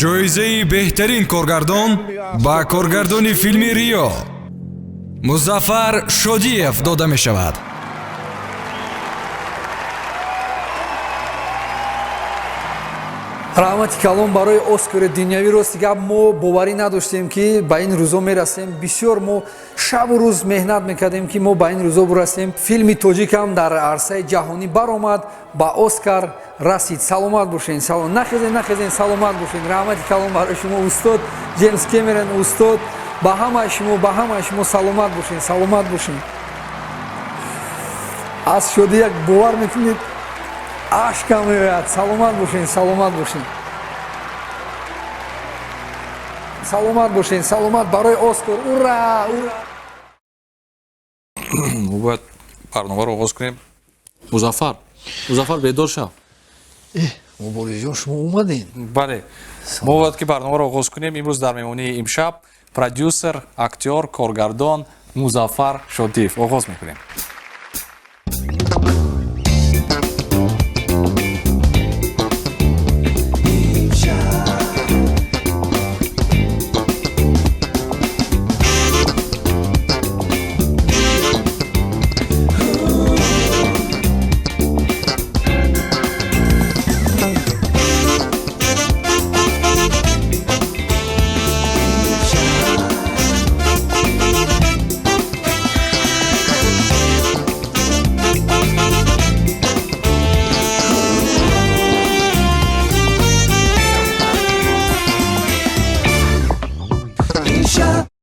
Ҷоизаи беҳтарин коргардон ба коргардони филми Рио Музаффар Шодиев дода мешавад. Раҳмати калон барои Оскари дунявӣ. Рости гап, мо боварӣ надоштем, ки ба ин рӯзо мерасем. Бисёр мо шабу рӯз меҳнат мекардем, ки мо ба ин рӯзо бурасем. Филми тоҷикам дар арсаи ҷаҳонӣ баромад, ба Оскар расид. Саломат бошен, нахезен, нахезен, саломат бошен. Раҳмати калон барои шумо, устод Ҷеймс Кемерон, устод, ба ҳамаи шумо, ба ҳамаи шумо. Саломат бошен, саломат бошен. Аз шодӣ як бовар мекунед, ашкам меояд. Саломат бошен, саломат бошен, саломат бошен, саломат барои Оскар. Ура, ура! Мо бояд барномаро оғоз кунем. Музаффар, Музаффар, бедор шав. Муборизҷон, шумо омадем? Бале, мо бояд ки барномаро оғоз кунем. Имрӯз дар меҳмонии имшаб продюсер, актёр, коргардон Музаффар Шодиев. Оғоз мекунем.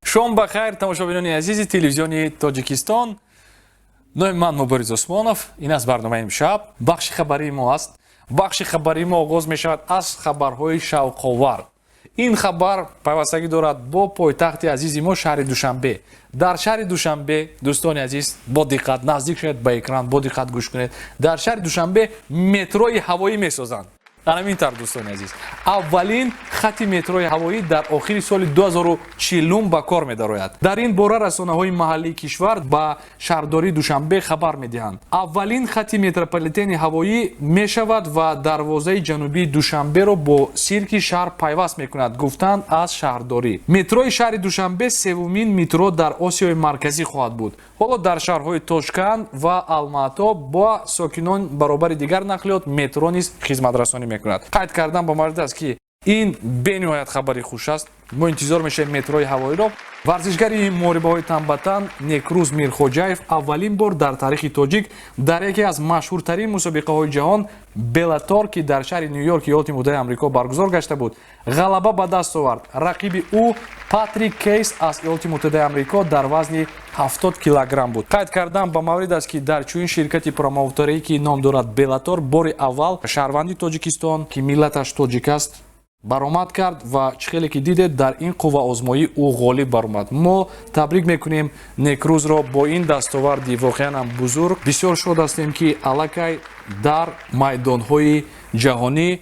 Шом ба хайр, тамошобинони азизи Телевизиони Тоҷикистон. Номи ман Мубориз Усмонов. Ин аст барномаи имшаб, бахши хабарии мо аст. Бахши хабарии мо оғоз мешавад аз хабарҳои шавқовар. Ин хабар пайвастагӣ дорад бо пойтахти азизи мо, шаҳри Душанбе. Дар шаҳри Душанбе, дӯстони азиз, бо диққат наздик шавед ба экран, бо диққат гӯш кунед, дар шаҳри Душанбе метрои ҳавоӣ месозанд. Ҳамин тавр, дӯстони азиз, аввалин хати метрои ҳавоӣ дар охири соли 2040 ба кор медарояд. Дар ин бора расонаҳои маҳаллии кишвар ба шаҳрдории Душанбе хабар медиҳанд. Аввалин хати метрополитени ҳавоӣ мешавад ва дарвозаи ҷанубии Душанберо бо сирки шаҳр пайваст мекунад, гуфтанд аз шаҳрдорӣ. Метрои шаҳри Душанбе севумин метро дар Осиёи Марказӣ хоҳад буд. Ҳоло дар шаҳрҳои Тошканд ва Алмаато бо сокинон баробари дигар нақлиёт метро низ хизматрасонӣ мекунад. Қайд кардан ба маврид аст, ки ин бениҳоят хабари хуш аст. Мо интизор мешавем метрои ҳавоиро. Варзишгари муҳорибаҳои танбатан Некрӯз Мирхоҷаев аввалин бор дар таърихи тоҷик дар яке аз машҳуртарин мусобиқаҳои ҷаҳон, Белатор, ки дар шаҳри Ню Йорк, Иёлоти Муттаҳидаи Амрико баргузор гашта буд, ғалаба ба даст овард. Рақиби ӯ Патрик Кейс аз Иёлоти Муттаҳидаи Амрико дар вазни 70 килограмм буд. Қайд кардан ба маврид аст, ки дар чунин ширкати промоутерӣ, ки ном дорад Белатор, бори аввал шаҳрванди Тоҷикистон, ки миллаташ тоҷик аст, баромад кард ва чӣ хеле ки дидед, дар ин қувваозмоӣ ӯ ғолиб баромад. Мо табрик мекунем Некрӯзро бо ин дастоварди воқеан ҳам бузург. Бисёр шод ҳастем, ки аллакай дар майдонҳои ҷаҳонӣ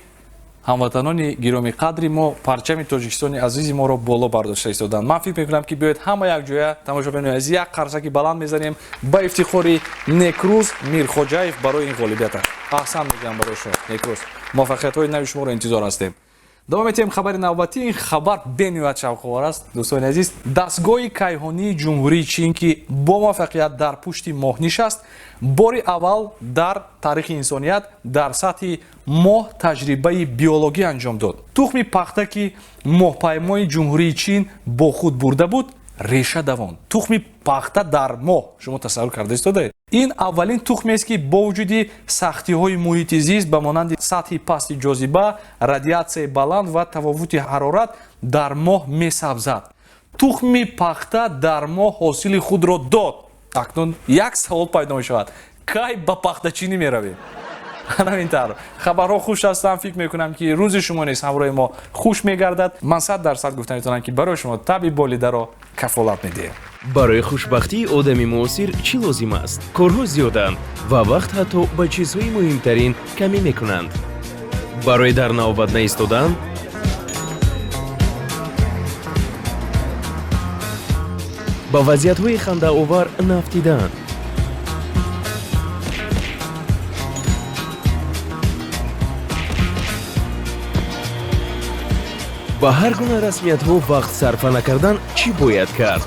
ҳамватанони гиромиқадри мо парчами Тоҷикистони азизи моро боло бардошта истоданд. Ман фикр мекунам, ки биёед ҳама якҷоя, тамошобинони азиз, як қарсаки баланд мезанем ба ифтихори Некрӯз Мирхоҷаев барои ин ғолибияташ. Аҳсан мегӯям барои шумо, Некрӯз, муваффақиятҳои нави шуморо интизор ҳастем. Давом метиҳем. Хабари навбатӣ. Ин хабар бениҳоят шавқовар аст, дӯстони азиз. Дастгоҳи кайҳонии Ҷумҳурии Чин, ки бо муваффақият дар пушти моҳ нишаст, бори аввал дар таърихи инсоният дар сатҳи моҳ таҷрибаи биологӣ анҷом дод. Тухми пахта, ки моҳпаймои Ҷумҳурии Чин бо худ бурда буд, реша давонд. Тухми пахта дар моҳ, шумо тасаввур карда истодаед? Ин аввалин тухмест, ки бо вуҷуди сахтиҳои муҳити зист, ба монанди сатҳи пасти ҷозиба, радиатсияи баланд ва тафовути ҳарорат, дар моҳ месабзад. Тухми пахта дар моҳ ҳосили худро дод. Акнун як савол пайдо мешавад: кай ба пахтачинӣ меравем? Ҳамин тавр, хабарҳо хуш ҳастанд. Фикр мекунам, ки рӯзи шумо низ ҳамроҳи мо хуш мегардад. Ман 100% гуфта метавонам, ки барои шумо табъи болидаро кафолат медиҳем. Барои хушбахтии одами муосир чӣ лозим аст? Корҳо зиёданд ва вақт ҳатто ба чизҳои муҳимтарин камӣ мекунанд. Барои дар навбат наистодан, ба вазъиятҳои хандаовар нафтидан, Ба ҳар гуна расмиятҳо вақт сарфа накардан чӣ бояд кард?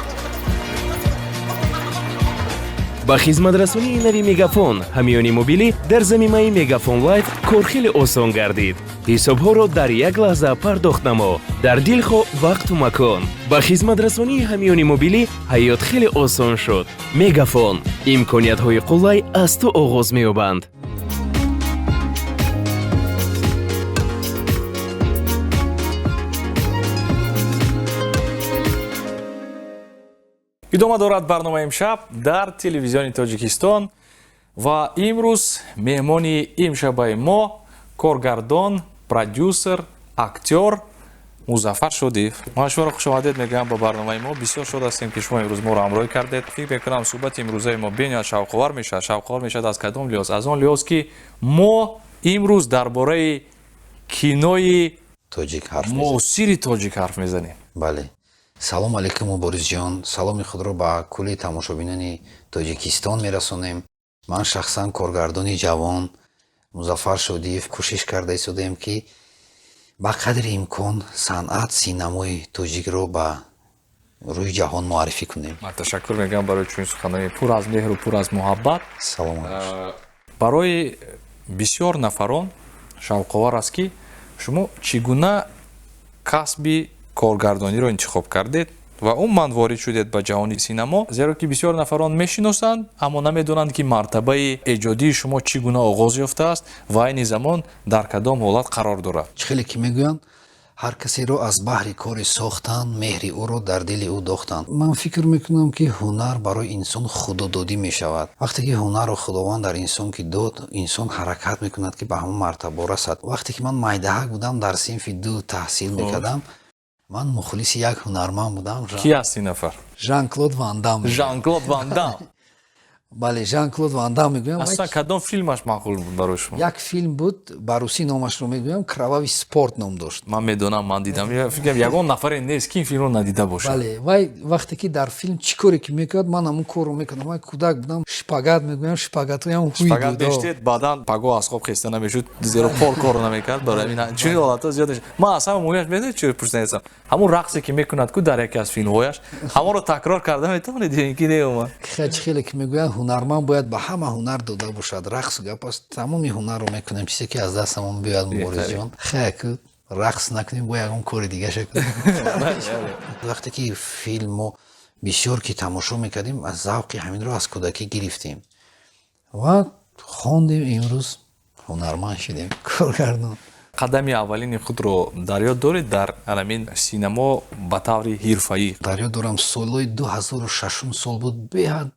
Ба хизматрасонии нави Мегафон ҳамёни мобилӣ дар замимаи Мегафон Лайф кор хеле осон гардид. Ҳисобҳоро дар як лаҳза пардохт намо, дар дилхоҳ вақту макон. Ба хизматрасонии ҳамёни мобилӣ ҳаёт хеле осон шуд. Мегафон, имкониятҳои қулай аз ту оғоз меёбанд. Идома дорад барномаи имшаб дар телевизиони Тоҷикистон ва имрӯз меҳмони имшабаи мо коргардон, продюсер, актёр Музаффар Шодиев. Ман шуморо хушомадед мегӯям ба барномаи мо. Бисёр шод ҳастем, ки шумо имрӯз моро ҳамроҳӣ кардед. Фикр мекунам, суҳбати имрӯзаи мо бениҳоят шавқовар мешавад. Шавқовар мешавад аз кадом лиҳоз? Аз он лиҳоз, ки мо имрӯз дар бораи кинои тоҷик ҳарф мезанем. Муосири тоҷик ҳарф мезанем. Бале. Салом алейкум, Муборизҷон. Саломи худро ба кулли тамошобинони Тоҷикистон мерасонем. Ман шахсан коргардони ҷавон Музаффар Шодиев кӯшиш карда истодаем, ки ба қадри имкон санъат синамои тоҷикро ба рӯи ҷаҳон муаррифӣ кунем. Ман ташаккур мегӯям барои чунин суханони пур аз меҳру пур аз муҳаббат. Салом алейкум. Барои бисёр нафарон шавқовар аст, ки шумо чӣ гуна касби коргардониро интихоб кардед ва умуман ворид шудед ба ҷаҳони синамо, зеро ки бисёр нафарон мешиносанд, аммо намедонанд, ки мартабаи эҷодии шумо чӣ гуна оғоз ёфтааст ва айни замон дар кадом ҳолат қарор дорад. Чӣ хеле ки мегӯянд, ҳар касеро аз баҳри коре сохтанд, меҳри ӯро дар дили ӯ дохтанд. Ман фикр мекунам, ки ҳунар барои инсон худододӣ мешавад. Вақте ки ҳунарро Худованд дар инсон ки дод, инсон ҳаракат мекунад, ки ба ҳамон мартабо расад. Вақте ки ман майдаҳак будам, дар синфи ду таҳсил мекардам, ман мухлиси як ҳунарманд будам. Ки аст ин нафар? Жан-Клод Ван Дам. Жан-Клод Ван Дам. Бале, Жан-Клод Ван Дам мегӯям. Аслан кадом филмаш маъқул буд барои шумо? Як филм буд, ба русӣ номашро мегӯям, «Кровавый спорт» ном дошт. Ман медонам, ман дидам. Фикрам, ягон нафаре нест, ки ин филмро надида бошад. Бале, вай вақте ки дар филм чӣ коре ки мекунад, ман ҳамун корро мекунам. Ман кӯдак будам, шпагат мегӯям, шпагатҳоям ҳуй шпагат буд. Мештед, баъдан паго аз хоб хеста намешуд, зеро пор кор намекард. Барои ҳамин чунин ҳолатҳо зиёд мешуд. Ман аз ҳама муҳимаш медонед чӣ пурсидаам? Ҳамун рақсе ки мекунад ку дар яке аз филмҳояш, ҳамонро такрор карда метавонед ё ин ки не омад? Чӣ хеле ки мегӯянд, ҳунарманд бояд ба ҳама ҳунар дода бошад. Рақсу гап аст, тамоми ҳунарро мекунем, чизе ки аз дастамон биёяд, Муборизҷон. Хай, рақс накунем, бо ягон кори дигаша кунем. Вақте ки филм мо бисёр ки тамошо мекардем, аз завқи ҳаминро аз кӯдакӣ гирифтем ва хондем, имрӯз ҳунарманд шудем, коргардон. Қадами аввалини худро дар ёд доред дар ҳамин синамо ба таври ҳирфаӣ? Дар ёд дорам, солҳои 2006 сол буд. Беҳад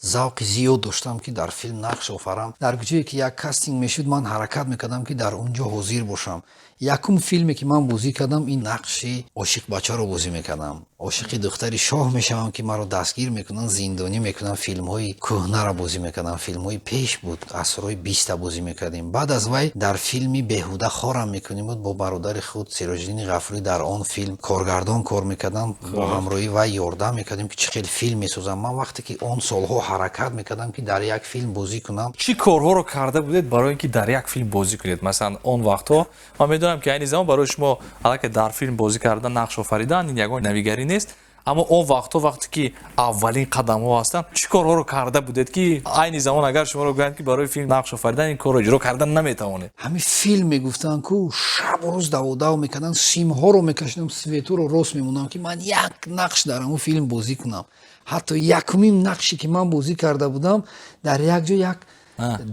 завқи зиёд доштам, ки дар филм нақш офарам. Дар ҷое ки як кастинг мешуд, ман ҳаракат мекардам, ки дар он ҷо ҳозир бошам. Якум филме ки ман бозӣ кардам, ин нақши ошиқбачаро бозӣ мекардам. Ошиқи духтари шоҳ мешавам, ки маро дастгир мекунанд, зиндонӣ мекунанд. Филмҳои кӯҳнаро бозӣ мекардам, филмҳои пеш буд, асрҳои биста бозӣ мекардем. Баъд аз вай дар филми «Беҳуда хорам мекунем» буд, бо бародари худ Сироҷиддини Ғафурӣ. Дар он филм коргардон кор мекардам, бо ҳамроҳӣ вай ёрдам мекардем, ки чӣ хел филм месозам. Ман вақте ки он солҳо ҳаракат мекардам, ки дар як филм бозӣ кунам. Чӣ корҳоро карда будед барои ин ки дар як филм бозӣ кунед? Масалан, он вақтҳо ман медонам, ки айни замон барои шумо аллакай дар филм бозӣ кардан, нақш офаридан ин ягон навигарӣ нест, аммо он вақтҳо, вақте ки аввалин қадамҳо ҳастанд, чӣ корҳоро карда будед, ки айни замон агар шуморо гӯянд, ки барои филм нақш офаридан ин корро иҷро кардан наметавонед? Ҳамин филм мегуфтанд ку, шабу рӯз даводав мекарданд, симҳоро мекашидам, светуро рост мемондам, ки ман як нақш дар ҳамон филм бозӣ кунам. Ҳатто якумин нақше ки ман бозӣ карда будам, дар як ҷо як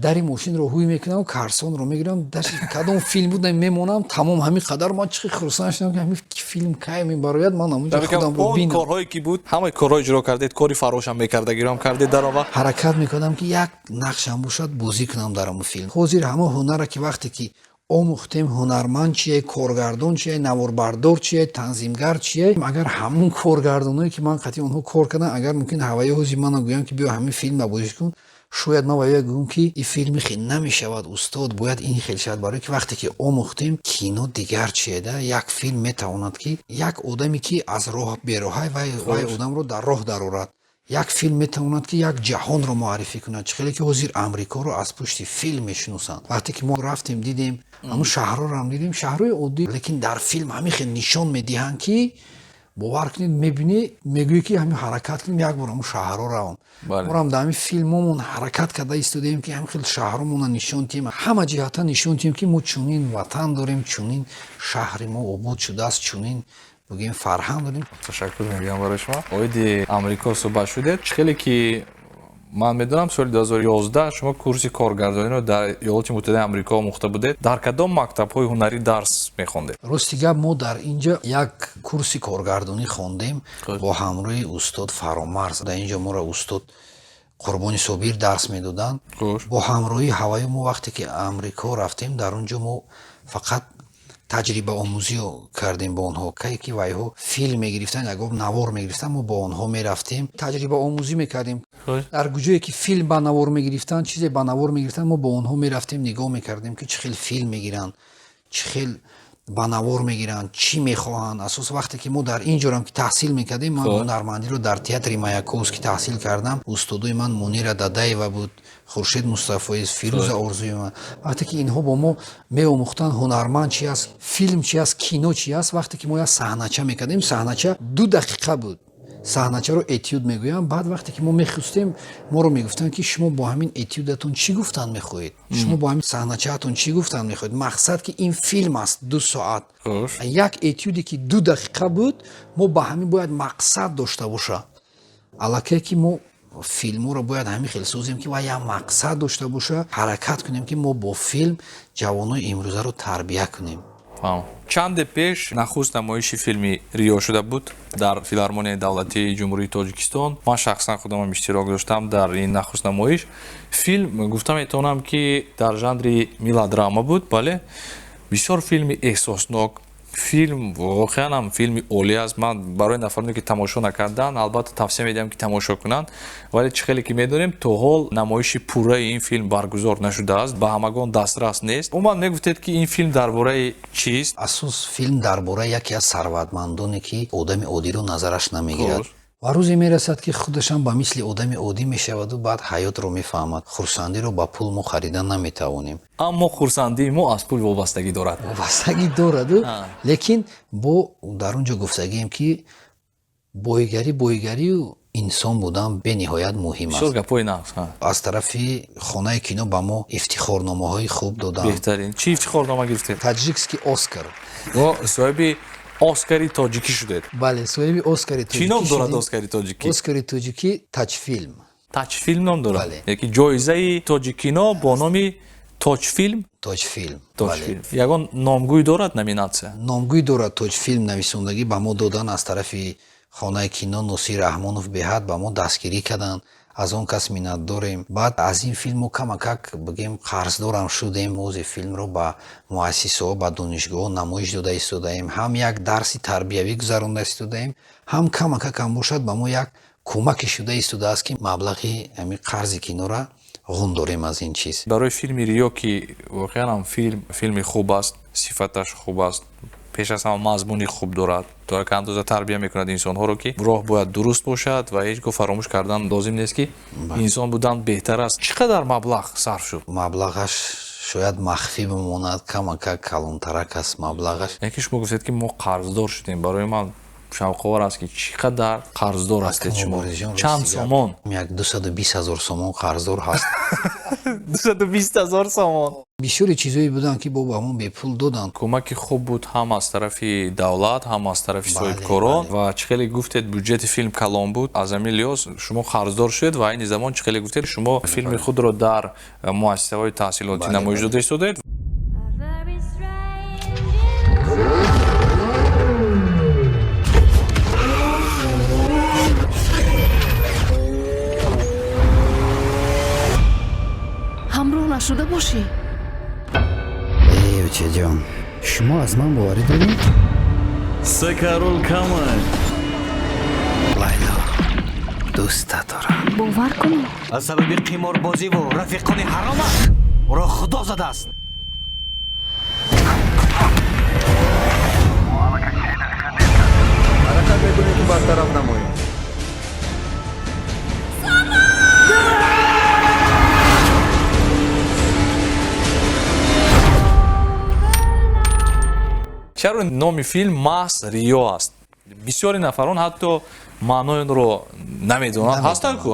дари мошинро ҳуй мекунам, карсонро мегирам. Кадом филм буд, мемонам, тамом. Ҳамин қадар ман чӣ хурсанд шудам, ки ҳамин филм кай мебарояд, ман ҳамонҷо худамро бинам. Корҳое ки буд, ҳамаи корҳо иҷро кардед, кори фарошам мекардагирам кардед дар он вақт? Ҳаракат мекардам, ки як нақшам бошад, бозӣ кунам дар ҳамон филм. Ҳозир ҳамон ҳунара ки вақте ки омӯхтем, ҳунарманд чие, коргардон чие, наворбардор чие, танзимгар чие, агар ҳамун коргардоное ки ман қатъи онҳо кор кардам, агар мумкин ҳаваи ҳозир мана гӯям, ки биё ҳамин филмра бозӣ кун, шояд ман ба ё гӯям, ки ин филми хел намешавад, устод, бояд ин хел шавад. Барое ки вақте ки омӯхтем, кино дигар чие да. Як филм метавонад, ки як одаме ки аз роҳ бероҳай, вай одамро дар роҳ дарорад. Як филм метавонад, ки як ҷаҳонро муаррифӣ кунад. Чӣ хеле ки ҳозир Амрикоро аз пушти филм мешиносанд. Вақте ки мо рафтем, дидем, ҳамун шаҳрҳоро ҳам дидем, шаҳрҳои оддӣ, лекин дар филм ҳамин хел нишон медиҳанд, ки бовар кунед, мебинӣ, мегӯӣ, ки ҳамин ҳаракат кунем, як бор ҳамун шаҳрҳо равам. Морам дар ҳамин филмомон ҳаракат карда истодаем, ки ҳамин хел шаҳрҳомонро нишон диҳем, ҳама ҷиҳата нишон диҳем, ки мо чунин ватан дорем, чунин шаҳри мо обод шудааст, чунин бигӯем фарҳанг дорем. Ташаккур мегӯям барои шумо. Оиди Амрико суҳбат шудед. Чӣ хеле ки ман медонам, соли 2011 шумо курси коргардониро дар Иёлоти Муттаҳидаи Амрико омӯхта будед. Дар кадом мактабҳои ҳунарӣ дарс мехондед? Рости гап, мо дар инҷа як курси коргардонӣ хондем бо ҳамроҳи устод Фаромарз. Дар инҷо моро устод Қурбони Собир дарс медоданд. Бо ҳамроҳии ҳаваё мо вақте ки Амрико рафтем, дар он ҷо мо фақат таҷрибаомӯзӣ кардем бо онҳо. Кае ки вайҳо филм мегирифтанд, ягон навор мегирифтанд, мо бо онҳо мерафтем, таҷрибаомӯзӣ мекардем. Дар куҷое ки филм ба навор мегирифтанд, чизе ба навор мегирифтанд, мо бо онҳо мерафтем, нигоҳ мекардем, ки чӣ хел филм мегиранд, чӣ хел ба навор мегиранд, чӣ мехоҳанд. Асос вақте ки мо дар ин ҷорам ки таҳсил мекардем, ман ҳунармандиро дар театри Маяковский таҳсил кардам. Устодои ман Мунира Дадаева буд, Хуршед Мустафоев, Фирӯза Орзуева. Вақте ки инҳо бо мо меомӯхтанд ҳунарманд чи аст, филм чи аст, кино чи аст, вақте ки мо як саҳнача мекардем, саҳнача 2 дақиқа буд, саҳначаро этюд мегӯям. Баъд вақте ки мо мехостем, моро мегуфтанд, ки шумо бо ҳамин этюдатон чӣ гуфтан мехоҳед, шумо бо ҳамин саҳначаатон чӣ гуфтан мехоҳед? Мақсад ки ин филм аст, 2 соат, як этюде ки 2 дақиқа буд, мо ба ҳамин бояд мақсад дошта боша. Аллакай ки мо филмҳоро бояд ҳамин хел созем, ки ва як мақсад дошта боша, ҳаракат кунем, ки мо бо филм ҷавонои имрӯзаро тарбия кунем. Чанде пеш нахуст намоиши филми Риё шуда буд дар Филармонияи давлатии Ҷумҳурии Тоҷикистон. Ман шахсан худамам иштирок доштам дар ин нахуст намоиш. Филм, гуфта метавонам, ки дар жанри мелодрама буд. Бале, бисёр филми эҳсоснок, филм воқеан ҳам филми олӣ аст. Ман барои нафароне, ки тамошо накарданд, албатта тавсия медиҳам, ки тамошо кунанд. Вале чӣ хеле ки медонем, то ҳол намоиши пурраи ин филм баргузор нашудааст, ба ҳамагон дастрас нест. Умуман, мегуфтед, ки ин филм дар бораи чист? Асос филм дар бораи яке аз сарватмандоне, ки одами оддиро назараш намегирад, ва рӯзе мерасад, ки худашам ба мисли одами оддӣ мешаваду баъд ҳаётро мефаҳмад. Хурсандиро ба пул мо харида наметавонем. Аммо хурсандии мо аз пул вобастагӣ дорад. Вобастагӣ дораду, лекин бо дар он ҷо гуфтагием, ки боигарӣ боигарию инсон будан бениҳоят муҳим Бисёр аст. гапҳои нағз. Аз тарафи хонаи кино ба мо ифтихорномаҳои хуб доданд. Беҳтарин. Чӣ ифтихорнома гирифтед? Таджикский Оскар. Мо соҳиби Оскари тоҷикӣ шудед. Бале, соҳиби Оскари Чӣ ном тоҷикӣ дорад шудем. Оскари тоҷикӣ? Оскари тоҷикӣ Таҷфилм. Таҷфилм ном дорад? Бале. Яки ҷоизаи Тоҷикино бо номи Тоҷфилм. Тоҷфилм, бале. Тоҷфилм ягон номгӯй дорад, номинатсия? Номгӯй дорад, Тоҷфилм нависондагӣ ба мо додан аз тарафи хонаи кино. Носир Раҳмонов беҳад ба мо дастгирӣ карданд, аз он кас миннатдорем. Баъд аз ин филм мо камакак, бигем, қарздорам шудем. Ози филмро ба муассисаҳо, ба донишгоҳҳо намоиш дода истодаем, ҳам як дарси тарбиявӣ гузаронда истодаем, ҳам камакакам бошад, ба мо як кӯмаке шуда истодааст, ки маблағи ҳамин қарзи кинора ғун дорем аз ин чиз. Барои филми Риё, ки воқеан ҳам филм филми хуб аст, сифаташ хуб аст, пеш аз ҳама мазмуни хуб дорад, то як андоза тарбия мекунад инсонҳоро, ки роҳ бояд дуруст бошад ва ҳеҷ гоҳ фаромӯш кардан лозим нест, ки инсон будан беҳтар аст, чӣ қадар маблағ сарф шуд? Маблағаш шояд махфӣ бимонад, камакак калонтарак аст маблағаш. Яке ки шумо гуфтед, ки мо қарздор шудем, барои ман шавқовар аст, ки чӣ қадар қарздор ҳастед шумо? Муборизҷон, Чанд рости гап, сомон? Як 220 000 сомон қарздор ҳаст. 220 000 сомон? Бисёре чизҳое буданд, ки бо ба мо бепул доданд. Кӯмаки хуб буд ҳам аз тарафи давлат, ҳам аз тарафи соҳибкорон. Ва чӣ хеле гуфтед, буҷети филм калон буд, аз ҳамин лиҳоз шумо қарздор шудед. Ва айни замон, чӣ хеле гуфтед, шумо филми худро дар муассисаҳои таҳсилотӣ намоиш дода истодаед. Very strange. Ҳамроҳ нашуда бошӣ. Эй, очаҷон, шумо аз ман боварӣ доред? Се карол камай. Лайло, дӯста дорам. Бовар кунӣ. Аз сабаби қиморбозиву рафиқони ҳаромаш ӯро Худо задааст. Ҳаракат мекунем, ки бартараф намоем. Чаро номи филм маҳз Риё аст? Бисёри нафарон ҳатто маънои онро намедонанд, ҳастанд ку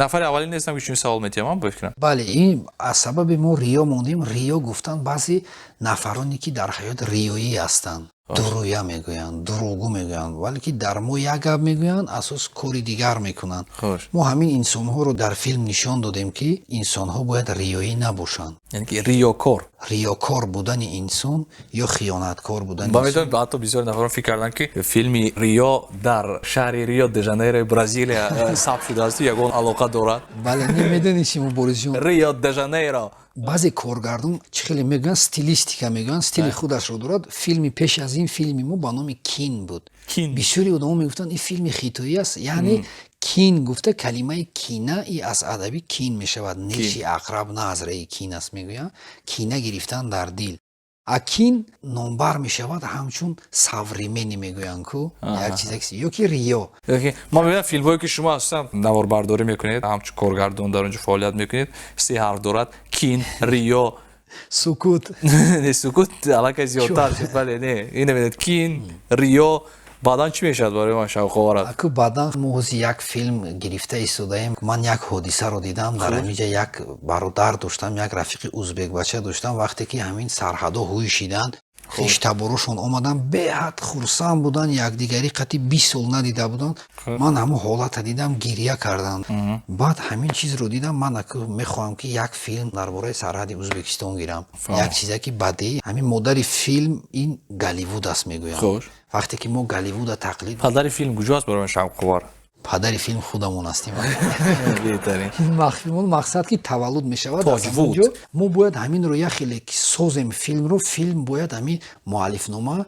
нафари аввалин нестам, ки чунин савол метиҳам, ба фикрам. Бале, ин аз сабаби мо Риё мондем. Риё гуфтан баъзе нафароне, ки дар ҳаёт риёӣ ҳастанд, дурӯя мегӯянд, дурӯғгӯ мегӯянд, вале ки дар мо як гап мегӯянд, асос кори дигар мекунанд. Мо ҳамин инсонҳоро дар филм нишон додем, ки инсонҳо бояд риёӣ набошанд. Яъне ки риёкор. Риёкор будани инсон ё хиёнаткор будани. Медонам, ҳатто бисёри нафарон фикр карданд, ки филми Риё дар шаҳри Рио де Жанейрои Бразилия сабт шудааст, ягон алоқа дорад. Бале, медонед чи, Муборизҷон? Рио де Жанейро. Баъзе коргардон чӣ хеле мегӯянд, стилистика мегӯянд, стили худашро дорад. Филми пеш аз ин филми мо ба номи Кин буд. Бисёри одамо мегуфтанд, ин филми хитоӣ аст. Яъне кин гуфта, калимаи кина и аз адаби кин мешавад, неши ақраб на аз раи кин аст мегӯянд, кина гирифтан дар дил. А кин номбар мешавад ҳамчун современный мегӯянд ку, як чизе ё ки риё. Ман мебинам, филмҳое, ки шумо асосан наворбардорӣ мекунед, ҳамчун коргардон дар он ҷо фаъолият мекунед, се ҳарф дорад: кин, риё. Сукут. Не, сукут аллакай зиёдтар шуд. Бале, не, ина бинед: кин, риё, баъдан чӣ мешавад? Барои ман шавқовар аст. Аку, баъдан мо ҳозир як филм гирифта истодаем. Ман як ҳодисаро дидам дар ҳаминҷа. Як бародар доштам, як рафиқи узбекбача доштам. Вақте ки ҳамин сарҳадо ҳуй шиданд, хештаборошон омаданд, беҳад хурсанд буданд, якдигари қати 20 сол надида буданд. Ман ҳамон ҳолата дидам, гирья кардам. Баъд ҳамин чизро дидам, ман аку мехоҳам, ки як филм дар бораи сарҳади Узбекистон гирам, як чизе ки бадеӣ. Ҳамин модари филм ин Голливуд аст мегӯям. Вақте ки мо Голливуда тақлид. Падари филм куҷо аст? Барои ман шавқовар. Падари филм худамон ҳастем. Беҳтарин. Махфимон мақсад, ки таваллуд мешавад аз Тоҷвуд. ҳамон ҷо. Мо бояд ҳаминро як хеле ки созем филмро. Филм бояд ҳамин муаллифнома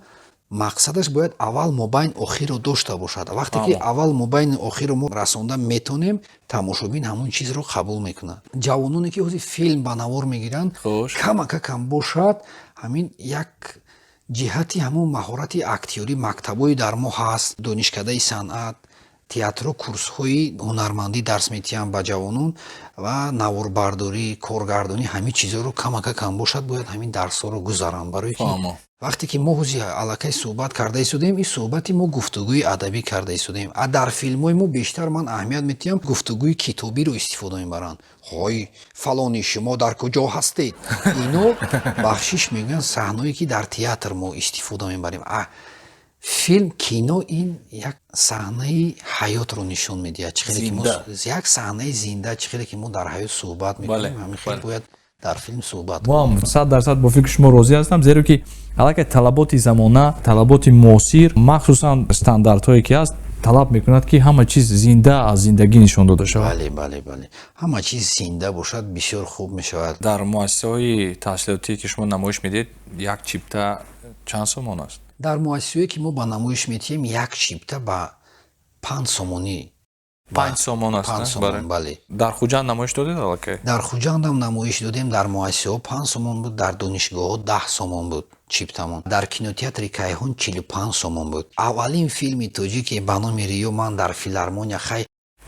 мақсадаш бояд аввал, мобайн, охирро дошта бошад. Вақте ки аввал, мобайни, охирро мо расонда метонем, тамошобин ҳамон чизро қабул мекунад. Ҷавононе, ки ҳозир филм ба навор мегиранд, камака кам бошад, ҳамин як ҷиҳати ҳамон маҳорати актёрӣ, мактабҳои дар мо ҳаст, донишкадаи санъат, театро, курсҳои ҳунармандӣ дарс метиҳанд ба ҷавонон ва наворбардорӣ, коргардонӣ, ҳамин чизҳоро камака кам бошад бояд ҳамин дарсҳоро гузаранд, барои ки вақте ки мо ҳози аллакай суҳбат карда истодем, ин суҳбати мо гуфтугӯи адабӣ карда истодем. А дар филмҳои мо бештар ман аҳамият медиҳам, гуфтугӯи китобиро истифода мебаранд. Ҳой, фалони, шумо дар куҷо ҳастед? Ино, бахшиш мегӯянд, саҳное, ки дар театр мо истифода мебарем. А филм, кино ин як саҳнаи ҳаётро нишон медиҳад. Чӣ хеле ки мо Зинда. Як саҳнаи зинда, чӣ хеле ки мо дар ҳаёт суҳбат мекунем, ҳамин хел бояд дар филм суҳбат. Мо ҳам 100% бо фикри шумо розӣ ҳастам, зеро ки аллакай талаботи замона, талаботи муосир, махсусан стандартҳое, ки ҳаст, талаб мекунад, ки ҳама чиз зинда аз зиндагӣ нишон дода шавад. Бале, ҳама чиз зинда бошад, бисёр хуб мешавад. Дар муассисаҳои таҳсилотие, ки шумо намоиш медиҳед, як чипта чанд сомон аст? Дар муассисаҳое, ки мо ба намоиш метиҳем, як чипта ба 5 сомонӣ. 5 сомон аст? Панҷ не? сомон. Бале. Бале. Дар Хуҷанд намоиш додед аллакай? Дар Хуҷандам намоиш додем. Дар муассисаҳо 5 сомон буд, дар донишгоҳҳо 10 сомон буд чиптамон. Дар кинотеатри Кайҳон 45 сомон буд. Аввалин филми тоҷике ба номи Риё ман дар филармония, хай,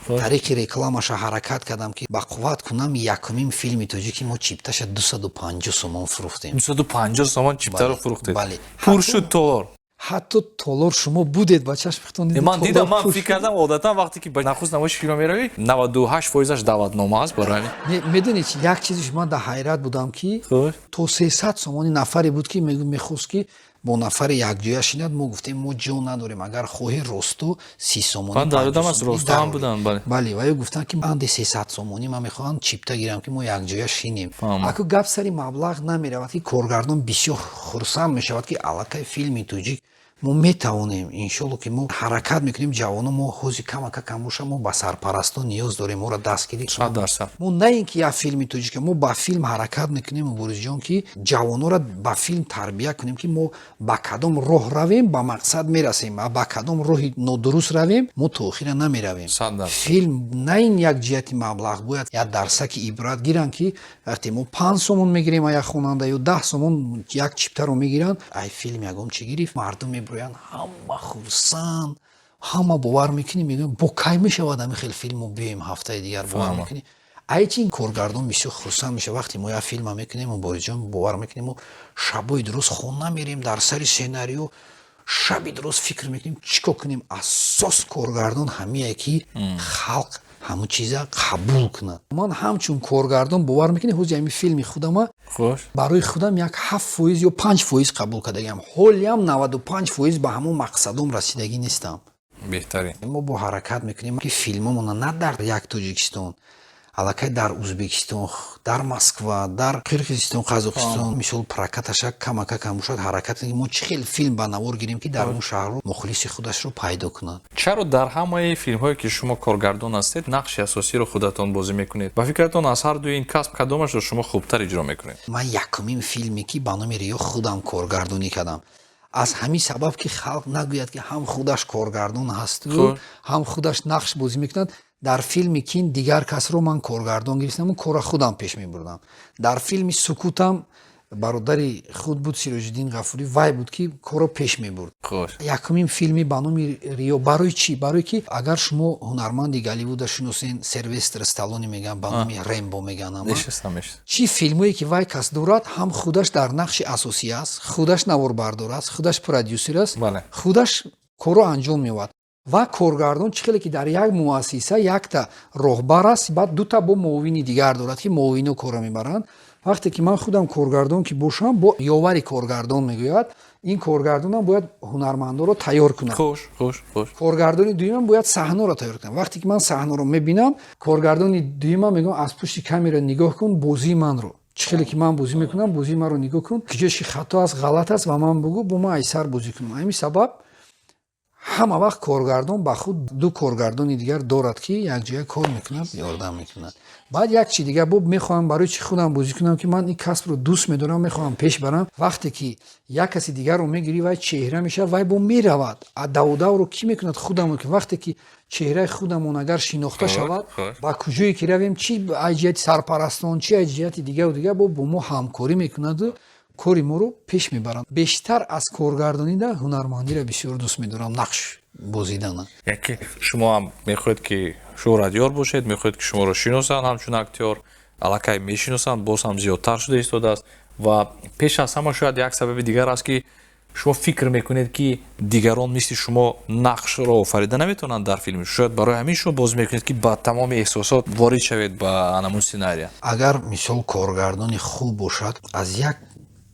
тариқи рекламаша ҳаракат кардам, ки ба қувват кунам. Якумин филми тоҷики мо чипташа 250 сомон фурӯхтем. 250 сомон чиптаро Бале, фурӯхтед? Бале. Пур шуд толор? Ҳатто толор шумо будед, ба чашми худтон дидед. Ман дидам, ман толор пур. Фикр кардам, одатан вақте ки ба нахуст намоиши филма меравӣ, 98 фоизаш даъватнома аст барои ҳамин. Не, медонед чи, як чизиш ман дар ҳайрат будам, ки то 300 сомони нафаре буд, ки мехост, ки бо нафаре якҷоя шинад. Мо гуфтем, мо ҷо надорем, агар хоҳӣ, росто 30 сомонӣ, Ман дар ёдам аст, 50 сомонӣ росто ҳам дарорем. Буданд, бале. Бале, ва ё гуфтанд, ки анде 300 сомонӣ ман мехоҳам чипта гирам, ки мо якҷоя шинем. Аку гап сари маблағ намеравад, ки коргардон бисёр хурсанд мешавад, ки аллакай филми тоҷик мо метавонем, иншолло, ки мо ҳаракат мекунем. Ҷавоно мо ҳози камака кам боша, мо ба сарпарастон ниёз дорем, моро дастгирӣ. 100%. Мо на ин ки як филми тоҷика, мо ба филм ҳаракат мекунем, Муборизҷон, ки ҷавонора ба филм тарбия кунем, ки мо ба кадом роҳ равем, ба мақсад мерасем, а ба кадом роҳи нодуруст равем, мо то охира намеравем. 100%. Филм на ин як ҷиҳати маблағ, бояд як дарсаки ибрат гиранд, ки вақте мо 5 сомон мегирем, а як хонанда ё 10 сомон як чиптаро мегиранд, ай филм ягон чӣ гирифт, мардум мебироянд, ҳама хурсанд, ҳама бовар мекунӣ, мегӯянд, бо кай мешавад ҳамин хел филму биёем ҳафтаи дигар, бовар мекунӣ. Айчи коргардон бисёр хурсанд мешавад, вақте мо як филма мекунем, Муборизҷон, бовар мекунем, мо шабои дуруст хона мерем, дар сари сценарио шаби дуруст фикр мекунем, чӣ кор кунем. Асос коргардон ҳамие, ки халқ ҳамун чиза қабул кунад. Ман ҳамчун коргардон, бовар мекунӣ, ҳози ҳамин филми худама барои худам як 7% ё 5% қабул кардагиам. Ҳолиам 95% ба ҳамун мақсадом расидагӣ нестам. Беҳтарин. Мо бо ҳаракат мекунем, ки филмомона на дар як Тоҷикистон, аллакай дар Узбекистон, дар Москва, дар Қирғизистон, Қазоқистон, мисол, прокаташа камака кам бошад, ҳаракат кунем, мо чӣ хел филм ба навор гирем, ки дар он шаҳрро мухлиси худашро пайдо кунад. Чаро дар ҳамаи филмҳое, ки шумо коргардон ҳастед, нақши асосиро худатон бозӣ мекунед? Ба фикратон, аз ҳар дуи ин касб кадомашро шумо хубтар иҷро мекунед? Ман якумин филме, ки ба номи «Риё», худам коргардонӣ кардам, аз ҳамин сабаб, ки халқ нагӯяд, ки ҳам худаш коргардон ҳасту ҳам худаш нақш бозӣ мекунад. Дар филми «Кин» дигар касро ман коргардон гирифтаму корро худам пеш мебурдам. Дар филми «Сукутам» бародари худ буд, Сироҷиддин Ғафурӣ, вай буд, ки корро пеш мебурд. Якумин филми ба номи «Риё» барои чӣ? Барое ки агар шумо ҳунарманди Голливуда шиносен, Силвестр Сталлоне мегӯянд, ба номи Рембо мегӯянд, чӣ филмое ки вай кас дорад, ҳам худаш дар нақши асосӣ аст, худаш наворбардор аст, худаш продюсер аст, худаш корро анҷом меёбад. Ва коргардон чӣ хеле ки дар як муассиса якта роҳбар аст, баъд дута бо муовини дигар дорад, ки муовино корро мебаранд. Вақте ки ман худам коргардон ки бошам, бо ёвари коргардон мегӯяд, ин коргардонам бояд ҳунармандоро тайёр кунад. Коргардони дуюмам бояд саҳнаро тайёр кунад. Вақте ки ман саҳнаро мебинам, коргардони дуюмам мегӯям: «Аз пушти камера нигоҳ кун бозии манро, чӣ хеле ки ман бозӣ мекунам, бозии маро нигоҳ кун, куҷош хато аст, ғалат аст, ва ман бугӯ, бо ман айсар бозӣ кунам». Ҳамин сабаб ҳама вақт коргардон ба худ ду коргардони дигар дорад, ки якҷоя кор мекунад, ёрдам мекунад. Баъд як чи дигар бо мехоҳам, барои чи худам бозӣ кунам, ки ман ин касбро дӯст медорам, мехоҳам пеш барам. Вақте ки як каси дигарро мегирӣ, вай чеҳра мешавад, вай бо меравад, а давудавро кӣ мекунад? Худамон. Вақте ки чеҳраи худамон агар шинохта шавад, ба куҷое ки равем, чи аз ҷиҳати сарпарастон, чи аз ҷиҳати дигару дигар, бо мо ҳамкорӣ мекунаду кори моро пеш мебаранд. Бештар аз коргардонида ҳунармандиро бисёр дӯст медорам, нақш бозидана. Яке шумо ҳам мехоҳед, ки шӯҳратёр бошед, мехоҳед, ки шуморо шиносанд ҳамчун актёр, аллакай мешиносанд, боз ҳам зиёдтар шуда истодааст. Ва пеш аз ҳама шояд як сабаби дигар аст, ки шумо фикр мекунед, ки дигарон мисли шумо нақшро офарида наметавонанд дар филм. Шояд барои ҳамин шумо бозӣ мекунед, ки ба тамоми эҳсосот ворид шавед ба анамун сценария. Агар, мисол, коргардони хуб бошад, аз як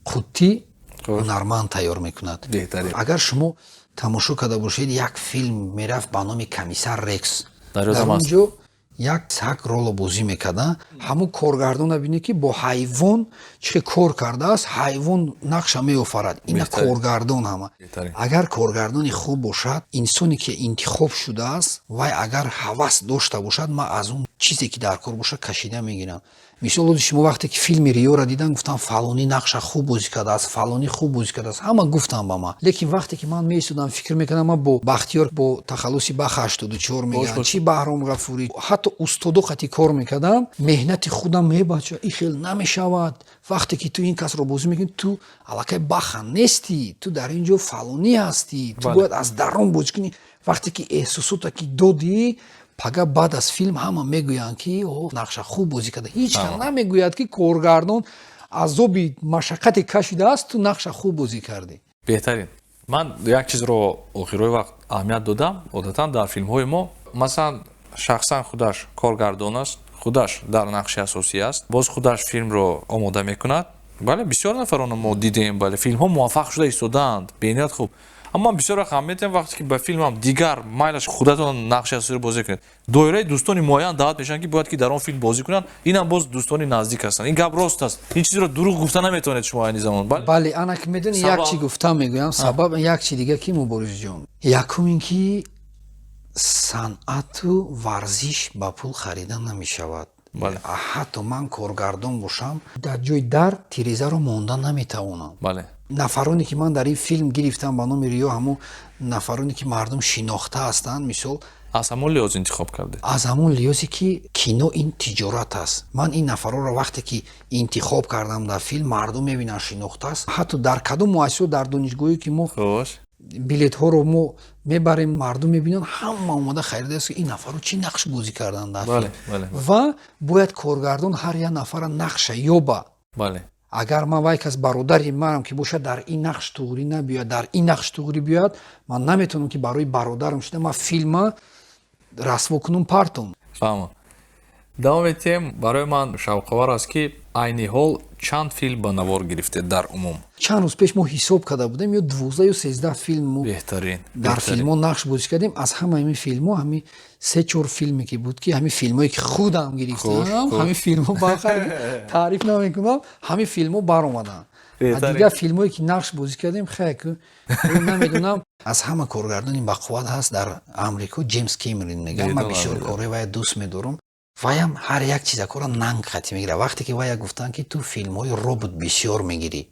қуттӣ ҳунарманд тайёр мекунад. Агар шумо тамошо карда бошед, як филм мерафт ба номи «Комиссар Рекс», дар он ҷо як саг роло бозӣ мекарда. Ҳамун коргардона бинед, ки бо ҳайвон чӣ хел кор кардааст, ҳайвон нақша меофарад. Ина коргардон ҳама. Агар коргардони хуб бошад, инсоне ки интихоб шудааст, вай агар ҳавас дошта бошад, ман аз он чизе ки дар кор бошад, кашида мегирам. Мисол, ози шумо вақте ки филми «Риёра» дидан, гуфтам: «Фалонӣ нақша хуб бозӣ кардааст, фалонӣ хуб бозӣ кардааст», ҳама гуфтам ба ман. Лекин вақте ки ман меистодам, фикр мекардам, ман бо Бахтиёр, бо тахаллуси Баха 84 мегӯянд, чи Баҳром Ғафурӣ, ҳатто устодо қати кор мекардам, меҳнати худам мебача, ин хел намешавад. Вақте ки ту ин касро бозӣ мекунӣ, ту аллакай Баха нестӣ, ту дар ин ҷо фалонӣ ҳастӣ, ту бояд аз дарон бозӣ кунӣ. Вақте ки эҳсосота ки додӣ, пага баъд аз филм ҳама мегӯянд, ки нақша хуб бозӣ карда. Ҳеҷ кас намегӯяд, ки коргардон азоби машаққате кашидааст, ту нақша хуб бозӣ кардӣ. Беҳтарин. Ман як чизро охирҳои вақт аҳамият додам. Одатан дар филмҳои мо, масалан, шахсан худаш коргардон аст, худаш дар нақши асосӣ аст, боз худаш филмро омода мекунад. Бале, бисёр нафаронро мо дидем. Бале, филмҳо муваффақ шуда истодаанд, бениҳоят хуб. Аммо ман бисёр вақт аҳамият медиҳам, вақте ки ба филмам дигар майлаш худатон нақши асосиро бозӣ кунед, доираи дӯстони муайян даъват мешаванд, ки бояд ки дар он филм бозӣ кунанд. Инам боз дӯстони наздик ҳастанд. Ин гап рост аст? Ин чизро дурӯғ гуфта наметавонед шумо айни замон. Бале, ана ки медони, як чи гуфта мегӯям, сабаб як чи дига, ки, Муборизҷон, якум ин ки санъату варзиш ба пул харида намешавад. Ҳатто ман коргардон бошам, дар ҷои дар тирезаро монда наметавонам. Нафароне ки ман дар ин филм гирифтам ба номи «Риё», ҳамун нафароне ки мардум шинохта ҳастанд, мисол. Аз ҳамон лиҳоз интихоб кардед? Аз ҳамон лиҳозе, ки кино ин тиҷорат аст. Ман ин нафарҳоро вақте ки интихоб кардам дар филм, мардум мебинанд, шинохта аст. Ҳатто дар кадом муассисао, дар донишгоҳе ки мо Билетҳоро мо мебарем, мардум мебинанд, ҳама омада харидааст, ки ин нафарро чӣ нақш бозӣ карданд дар филм. Ва бояд коргардон ҳар як нафара нақша ёба. Агар ман вай кас бародари манам ки бошад, дар ин нақш туғрӣ набиёяд, дар ин нақш туғрӣ биёяд, ман наметавонам ки барои бародарам шуда ман филма расво кунум, партом. Фаҳмам. Давом медиҳем. Барои ман шавқовар аст, ки айни ҳол чанд филм ба навор гирифтед дар умум? Чанд рӯз пеш мо ҳисоб карда будем, ё 12 ё 13 филм мо Беҳтарин. дар филмҳо нақш бозӣ кардем. Аз ҳама ҳамин филмҳо ҳамин се чор филме ки буд, ки ҳамин филмҳое ки худам гирифтам, ҳамин филмҳо, таъриф намекунам, ҳамин филмҳо баромаданд. Дигар филмҳое ки нақш бозӣ кардем, хай, намедонам. Аз ҳама коргардони бақувват ҳаст дар Амрико, Ҷеймс Кемерин мегӯям. Ман бисёр корҳои вая дӯст медорам. Ваям ҳар як чизакора нанг хати мегирад. Вақте ки вая гуфтанд, ки ту филмҳои робот бисёр мегирӣ,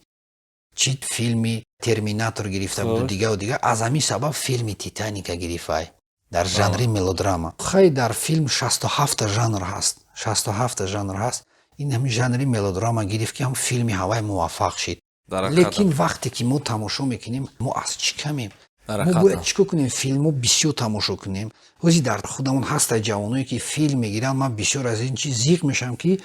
чӣ филми Терминатор гирифта буду, дигаву дигар, аз ҳамин сабаб филми Титаника гирифт вай дар жанри мелодрама. Хай, дар филм 67-та жанр ҳаст, 67-та жанр ҳаст. Ин ҳамин жанри мелодрама гирифт, ки ҳам филми ҳавай муваффақ шид. Лекин вақте ки мо тамошо мекунем, мо аз чӣ камем? Мо бояд чӣ кор кунем? Филмҳо бисёр тамошо кунем. Ҳози дар худамон ҳаста ҷавоное, ки филм мегиранд. Ман бисёр аз ин чиз зиқ мешавам, ки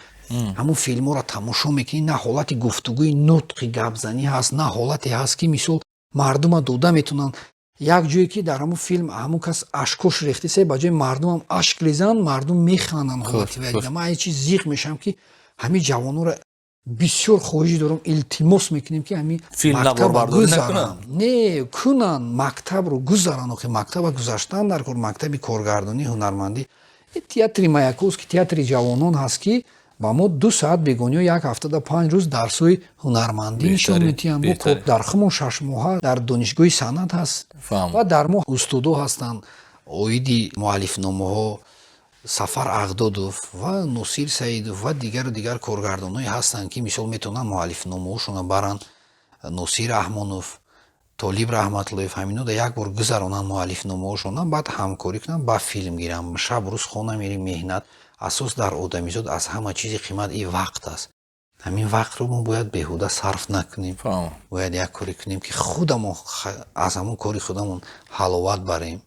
ҳамун филмҳоро тамошо мекунӣ, на ҳолати гуфтугӯи, нутқи гапзанӣ ҳаст, на ҳолате ҳаст, ки мисол мардума дода метавонанд. Як ҷое ки дар ҳамун филм ҳамун кас ашкош рехтисе, ба ҷои мардумам ашк резанд, мардум механданд. Ҳолати вай дида, ман ин чиз зиқ мешавам, ки ҳамин ҷавононро бисёр хоҳиш дорам, илтимос мекунем, ки ҳамин мактабро не кунанд, мактабро гузаранд. Охи мактаба гузаштан дар кор, мактаби коргардонӣ, ҳунармандӣ, театри Маяковский, театри ҷавонон ҳаст, ки ба мо 2 саат бегониҳо як ҳафтада 5 рӯз дарсҳои ҳунармандӣ нишон медиҳанд. Дар хумон 6 моҳа дар донишгоҳи санъат ҳаст ва дар мо устодо ҳастанд оиди муаллифномаҳо, Сафар Ағдодов ва Носир Саидов ва дигару дигар коргардонҳое ҳастанд, ки мисол метавонанд муаллифномаҳошонро баранд. Носир Раҳмонов, Толиб Раҳматуллоев, ҳамино да як бор гузаронанд муаллифномаҳошона, баъд ҳамкорӣ кунанд, баъд филм гиранд. Шаб рӯз хона мерим, меҳнат. Асос дар одамизод аз ҳама чизи қимат и вақт аст. Ҳамин вақтро мо бояд беҳуда сарф накунем, бояд як коре кунем, ки худамон аз ҳамон кори худамон ҳаловат барем.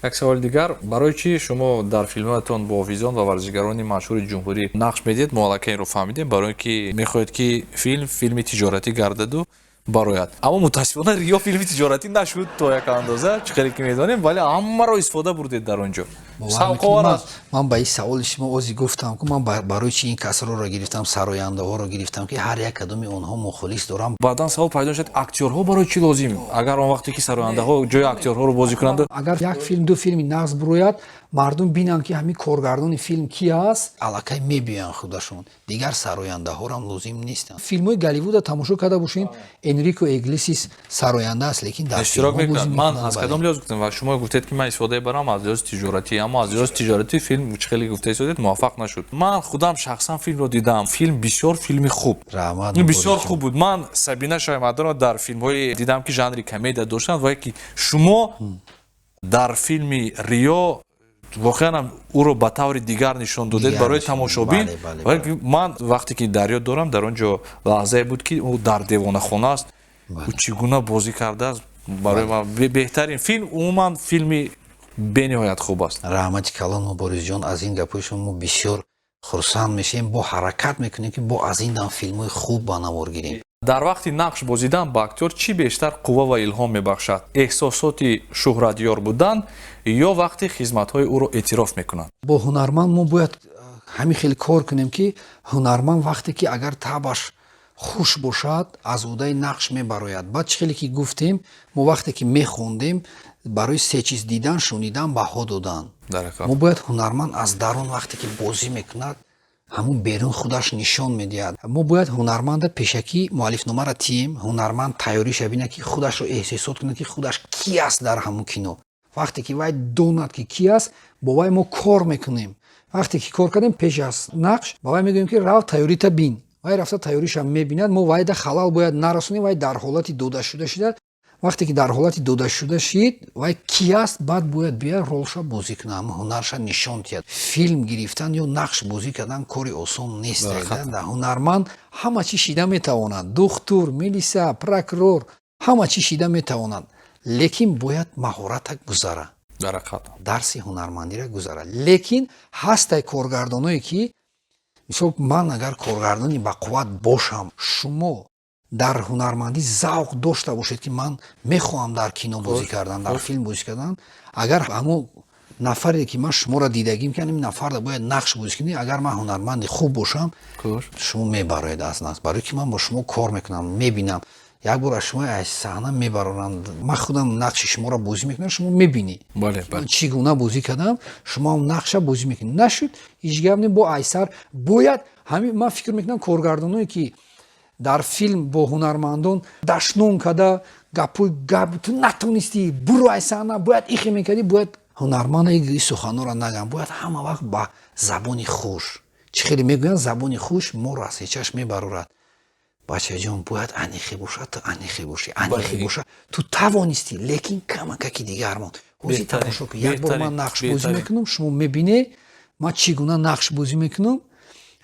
Як саволи дигар: барои чӣ шумо дар филмҳоятон бо ҳофизон ва варзишгарони машҳури ҷумҳурӣ нақш медиҳед? Мо аллакай инро фаҳмидем, барои ки мехоҳед, ки филм филми тиҷоратӣ гардаду барояд. Аммо мутаассифона Риё филми тиҷоратӣ нашуд то як андоза, чӣ хеле ки медонем, вале ҳамаро истифода бурдед дар он ҷо. Савқовар аст. Ман ба ин саволи шумо ози гуфтам, ки ман барои чи ин касроро гирифтам, сарояндаҳоро гирифтам, ки ҳар як кадоми онҳо мухолис дорам. Баъдан савол пайдо шуд: актёрҳо барои чӣ лозим, агар он вақте ки сарояндаҳо ҷои актёрҳоро бозӣ кунанд? Агар як филм, ду филми нағз бурояд, мардум бинанд, ки ҳамин коргардони филм ки аст, аллакай мебиёянд худашон, дигар сарояндаҳорам лозим нестанд. Филмҳои Голливуда тамошо карда бошед, Энрико Иглесиас сароянда аст, лекин дар иштирок мекунад. Ман аз кадом лиҳоз гуфтам ва шумо гуфтед, ки ман истифода барам аз лиҳози тиҷоратӣ, аммо аз лиҳози тиҷоратӣ филм, чӣ хеле гуфта истодед, муваффақ нашуд. Ман худам шахсан филмро дидам. Филм бисёр филми хуб, бисёр хуб буд. Ман Сабина Шаймарданова дар филмҳое дидам, ки жанри комедия доштанд, ва ки шумо дар филми Риё воқеан ҳам ӯро ба таври дигар нишон додед барои тамошобин. Ман вақте ки дар ёд дорам, дар он ҷо лаҳзае буд, ки ӯ дар девонахона аст, ӯ чӣ гуна бозӣ кардааст. Барои ман беҳтарин филм, умуман филми бениҳоят хуб аст. Раҳмати калон, Муборизҷон, аз ин гапҳои шумо мо бисёр хурсанд мешавем. Бо ҳаракат мекунем, ки бо аз ин дам филмҳои хуб ба навор гирем. Дар вақти нақш бозидан ба актёр чӣ бештар қувва ва илҳом мебахшад: эҳсосоти шӯҳратёр будан ё вақти хизматҳои ӯро эътироф мекунанд? Бо ҳунарманд мо бояд ҳамин хел кор кунем, ки ҳунарманд вақте ки агар табаш хуш бошад, аз ӯҳдаи нақш мебарояд. Баъд чӣ хеле ки гуфтем, мо вақте ки мехондем, барои се чиз: дидан, шунидан, баҳо додан. Мо бояд ҳунарманд аз дарун вақте ки бозӣ мекунад, ҳамун берун худаш нишон медиҳад. Мо бояд ҳунарманда пешакӣ муаллифномаро тием, ҳунарманд тайёриша бинад, ки худашро эҳсосот кунад, ки худаш ки аст дар ҳамун кино. Вақте ки вай донад, ки ки аст, бо вай мо кор мекунем. Вақте ки кор кардем, пеш аз нақш ба вай мегӯем, ки рав, тайёрита бин. Вай рафта тайёриша мебинад. Мо вайда халал бояд нарасонем. Вай дар ҳолати додашуда шуда, вақте ки дар ҳолати додашуда шид, вай ки аст, баъд бояд бияд, ролша бозӣ кунад, ҳама ҳунарша нишон диҳад. Филм гирифтан ё нақш бозӣ кардан кори осон нест. Ҳунарманд ҳама чӣ шида метавонад: духтур, милиса, прокурор, ҳама чӣ шида метавонад. Лекин бояд маҳората гузара, дарси ҳунармандиро гузара. Лекин ҳастай коргардоное, ки мисол, ман агар коргардони бақувват бошам, шумо дар ҳунармандӣ завқ дошта бошед, ки ман мехоҳам дар кино бозӣ кардан, дар филм бозӣ кардан, агар ҳамо нафаре, ки ман шуморо дидагим, ки ин нафарда бояд нақш бозӣ кунӣ, агар ман ҳунарманди хуб бошам, шумо мебароед аз нақш, барое ки ман бо шумо кор мекунам, мебинам. Як бор аз шумо аз саҳна мебарорам, ман худам нақши шуморо бозӣ мекунам, шумо мебинӣ, чӣ гуна бозӣ кардам, шумо ҳам нақша бозӣ мекунед. Нашуд, ҳеҷ гап не, бо айсар бояд ҳамин. Ман фикр мекунам, коргардоное, ки дар филм бо ҳунармандон дашном карда, гапҳои гап, ту натонистӣ, буро ай саҳна, бояд ихе мекардӣ, бояд ҳунарманд ин суханҳоро нагам, бояд ҳама вақт ба забони хуш. Чӣ хеле мегӯянд, забони хуш моро аз ҳечаш мебарорад. Бачаҷон, бояд анихе бошад, ту анихе бошӣ, анихе боша, ту тавонистӣ, лекин камакаки дигар монд. Ҳозир тамошо кун, як бор ман нақш бозӣ мекунам, шумо мебинед, ман чӣ гуна нақш бозӣ мекунам.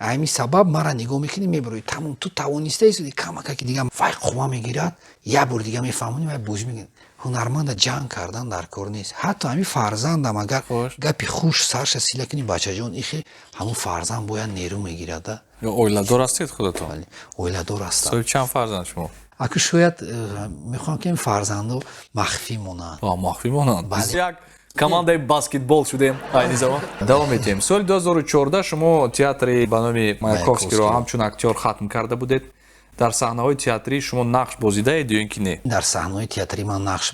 Ҳамин сабаб мара нигоҳ мекунӣ, мебароӣ, тамом, ту тавонистаи, камакаки дигар. Вай қувва мегирад, як бор дига мефаҳмонӣ, вай бозӣ мекунад. Ҳунарманда ҷанг кардан дар кор нест. Ҳатто ҳамин фарзандам агар гапи хуш сарша сила кунӣ, бачаҷон, ихе, ҳамун фарзанд бояд нерӯ мегирада. Оиладор ҳастед худатон? Оиладор ҳастам. Соҳиби чанд фарзанд шумо? Аку шояд мехоҳам, ки ин фарзандо махфӣ монанд. Махфӣ монанд. Як командаи баскетбол шудем айни замон. Давом медиҳем. Соли 2014 шумо театри ба номи Маяковскийро ҳамчун актёр хатм карда будед. Дар саҳнаҳои театрӣ шумо нақш бозидаед ё ин ки не? Дар саҳнаҳои театрӣ ман нақш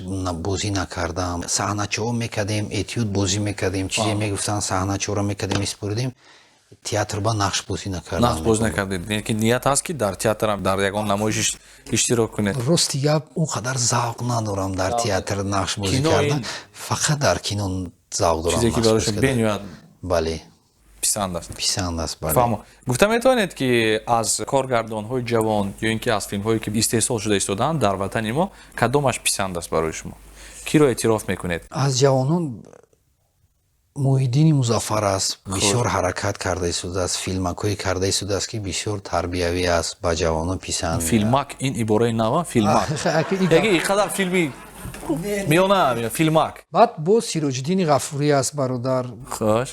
бозӣ накардам. Саҳначаҳо мекардем, этюд бозӣ мекардем, чизе мегуфтанд, саҳначаҳоро мекардем, месупурдем. Театр ба нақш бозӣ накардам. Нақш бозӣ накардед. Ки ният ҳаст, ки дар театрам дар ягон намоиш иштирок кунед? Рости гап, он қадар завқ надорам дар театр нақш бозӣ кардан, фақат дар кино завқ дорам. Чизе ки барои шумо бениҳоят бале писанд аст. Писанд аст, бале. Фаҳмо. Гуфта метавонед, ки аз коргардонҳои ҷавон ё ин ки аз филмҳое, ки истеҳсол шуда истодаанд дар ватани мо, кадомаш писанд аст барои шумо? Киро эътироф мекунед? Аз ҷавонон Муҳиддини Музаффар аст, бисёр ҳаракат карда истодааст, филмакҳое карда истодааст, ки бисёр тарбиявӣ аст, ба ҷавонон писанд. Филмак, ин ибораи нава, филмак. Яки ин қадар филми миёна, филмак. Баъд боз Сироҷиддини Ғафурӣ аст, бародар,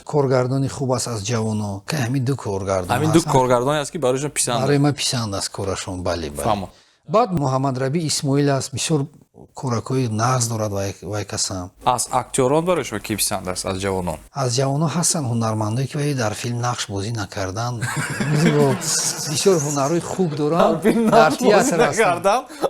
коргардони хуб аст аз ҷавоно. Ҳамин ду коргардон. Ҳамин ду коргардоне аст, ки барои шумо писанд. Барои ман писанд аст корашон, бале, бале. Баъд Муҳаммадраби Исмоил аст, бисёр коракҳои нағз дорад вай касам. Аз актёрон барои шумо ки писанд аст аз ҷавонон? Аз ҷавонон ҳастанд ҳунармандое, ки вай дар филм нақш бозӣ накарданд, бисёр ҳунарҳои хуб доранд, дар театр ҳастанд.